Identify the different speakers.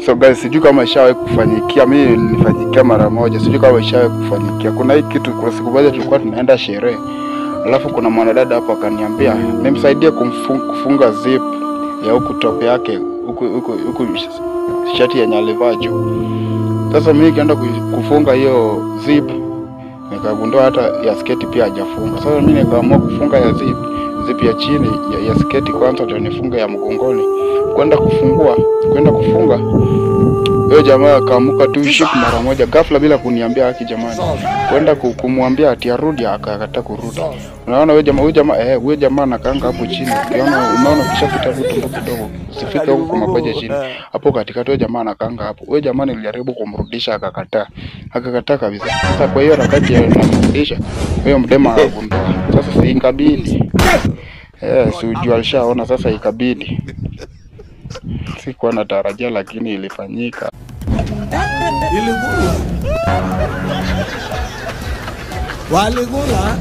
Speaker 1: So guys, sijui kama ishawahi kufanyikia, mimi nilifanyikia mara moja, sijui kama ishawahi kufanyikia. Kuna hii kitu, kuna siku moja tulikuwa tunaenda sherehe, alafu kuna mwanadada hapo akaniambia nimsaidie kufunga zip ya huku top yake, huku shati yenye alivaa juu. Sasa mimi nikaenda kufunga hiyo zip, nikagundua hata ya sketi pia hajafunga. Sasa mimi nikaamua kufunga ya zip ya chini ya sketi kwanza, ndio nifunge ya mgongoni. Kwenda kufunga, huyo jamaa akaamuka tu ship mara moja ghafla bila kuniambia haki jamani. Kwenda kumwambia ati arudi, akakataa kurudi. Unaona huyo jamaa anakaanga hapo chini. Ukiona unaona ukishapita tumbo kidogo, usifike huko kwa mapaja chini. Hapo katikati huyo jamaa anakaanga hapo. Huyo jamaa nilijaribu kumrudisha akakataa. Akakataa kabisa. Sasa kwa hiyo harakati ya kumrudisha, huyo mdema akagundua. Sasa si ikabidi. Si ujua alishaona, sasa ikabidi. Sikuwa natarajia lakini ilifanyika.
Speaker 2: Iligula. Waligula.